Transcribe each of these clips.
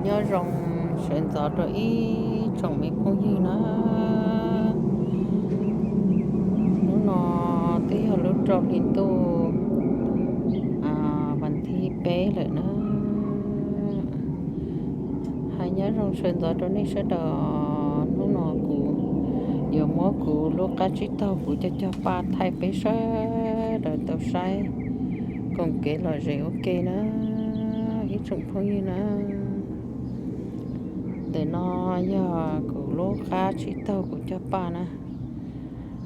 Nyob zoo sawv ntxov rau ib tsoom me phooj ywg na. Hnub no twb yog lub rau hli ntuj vas thib peb lawm na. Hais nyob zoo sawv ntxov rau nej sawv daws. Hnub no kuv yuav muab kuv lub qab tsib taug kuv cog cog paj thaij peb sawv daws tau saib koom kev lom zem ua ke na, ib tsoom phooj ywg na. Ntawm no yog kuv lub qab tsib taug kuv cog paj na,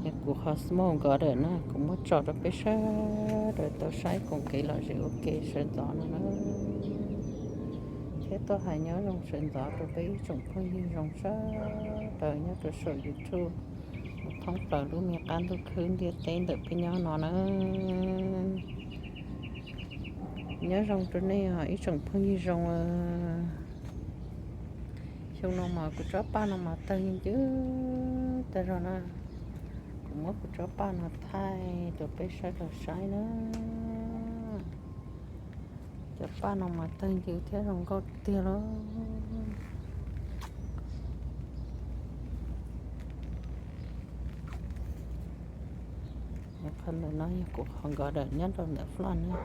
es kuv qhov smoke garden na, kuv muab tso rau peb sawv daws tau saib koom kev lom zem ua ke sawv ntxov no na. Thiab tuaj hais nyob zoo sawv ntxov rau peb ib tsoom phooj ywg zoo sawv daws nyob rau saum YouTube, thoob plaws lub me qab ntuj khwb ntiaj teb ntawm peb nyob no na. Nyob zoo rau nej os ib tsoom phooj ywg zoo. Xyoo no mas kuv tsob paj no mas tawg ncw tag zog na. Kuv muab kuv tsob paj no thaij rau peb sawv daws saib na. Cov paj no mas tawg ncw thiab zoo nkauj tiag lauj. Qhov ntawm no yog kuv qhov garden nyob rau ntawm flor na.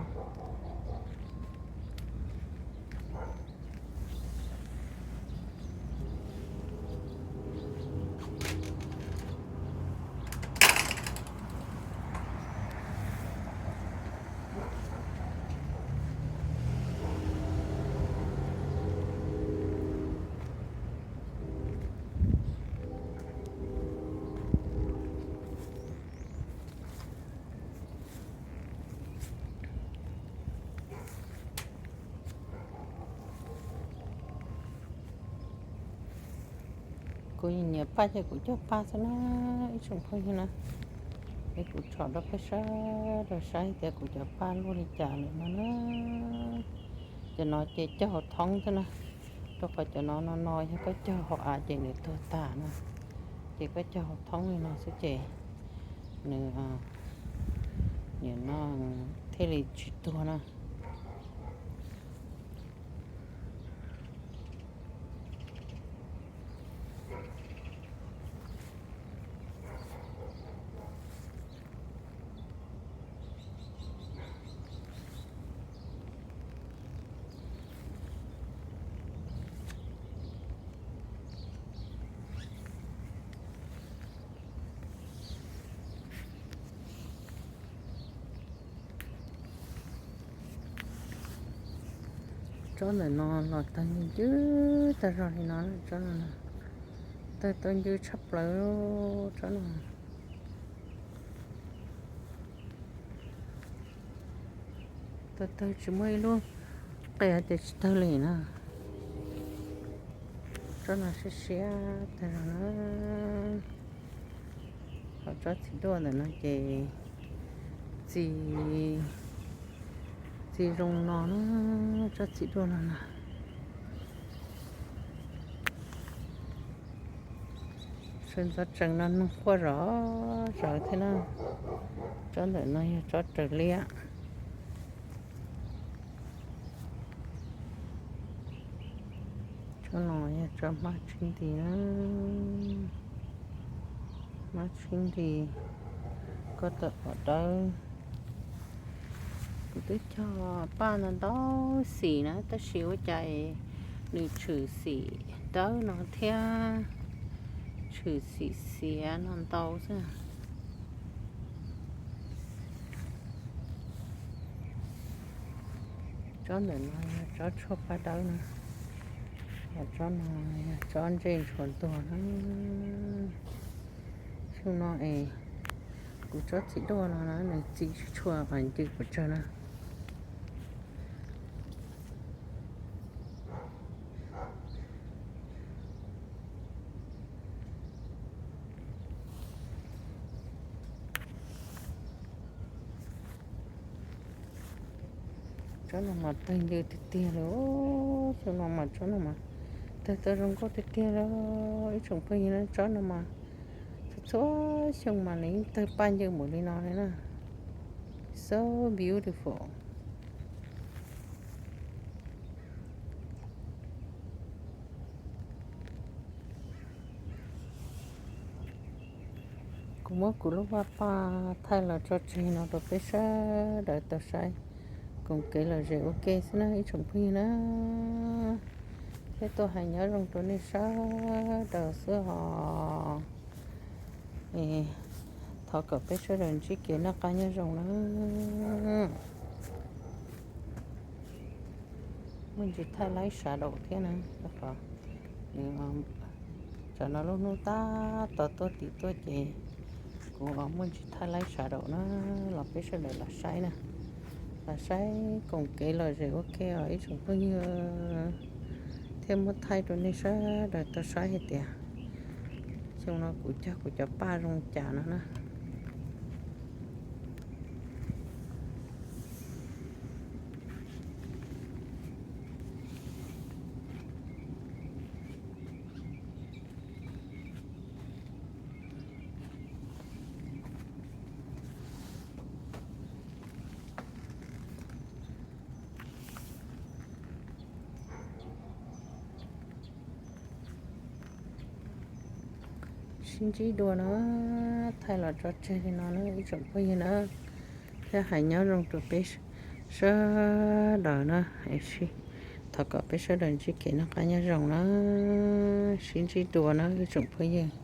Kuv nyiam paj ces kuv cog paj xwb na, ib tsoom phooj ywg na. Es kuv tsom rau peb sawv daws saib tias kuv cov paj luaj li cas lawm no na. Cov no ces cog hauv thoob xwb na, rau qhov cov no no no yog koj cog hauv av ces nws tuag tas na. Ces koj cog hauv thoob li no xwb ces nws, nim no thiaj li tsis tuag na. Tsob ntawm no los tawg ncw tag zog li no, tsob no tawg tau ncw tshaj plaws tsob no. Tawg tawg tsis muaj ib lub qe tias tsis tawg li na. Tsob no siab siab tag zog na. Ho tsob txiv duaj ntawm no ces txi, txi zoo no na, tsob txiv duaj no na. Sawv ntxov tsees no noog quaj zom zaws thiab na. Tsob ntawm no yog tsob raws liab. Tsob no yog tsob hmab tsib nti na, hmab tsib nti, koj tawm pom dawb. Kuv twb cog paj ntau ntau xim na tab sis ua cas nws tshwm xim dawb no thiab tshwm xim xiav no ntau xwb. Tsob ntawm no yog tsob tshuaj paj dawb na, ho tsob no yog tsob ntsej ntshua ntuag na. Xyoo no es kuv tsob txiv duaj no na nws txi tsis tshua ncw pes tsawg na. Tsob no mas tawg ncw tiag tiag li. Xyoo no mas tsob no mas tawg tau zoo nkauj tiag tiag li. Ib tsoom phooj ywg na, tsob no mas txhua txhua xyoo mas nws yeej tawg paj ncw npaum li no li na. So beautiful. Muab kuv lub vaj paj thaij los tso tseg no rau peb sawv daws tau saib koom kev lom zem ua ke xwb na ib tsoom phooj ywg na. Thiab tuaj hais nyob zoo rau nej sawv daws xwb os. Thov kom peb sawv daws ntsib kev noj qab nyob zoo na. Muaj ntsis thaij laib sawv daws thiab na, rau qhov nws, tsam no lub hnub tab tom tuaj tim tuaj ces kuv muaj ntsis thaij laib sawv daws na, los peb sawv daws los saib na, los saib koom kev lom zem ua ke os ib tsoom phooj ywg, thiab muab thaij rau nej sawv daws tau saib hais tias xyoo no kuv cog kuv cov paj zoo cas no na. Sib ntsib dua no, thaij los tso tseg li no na ib tsoom phooj ywg na, thiab hais nyob zoo rau peb sawv daws na, thov kom peb sawv daws ntsib kev noj qab nyob zoo na, sib ntsib dua na ib tsoom phooj ywg.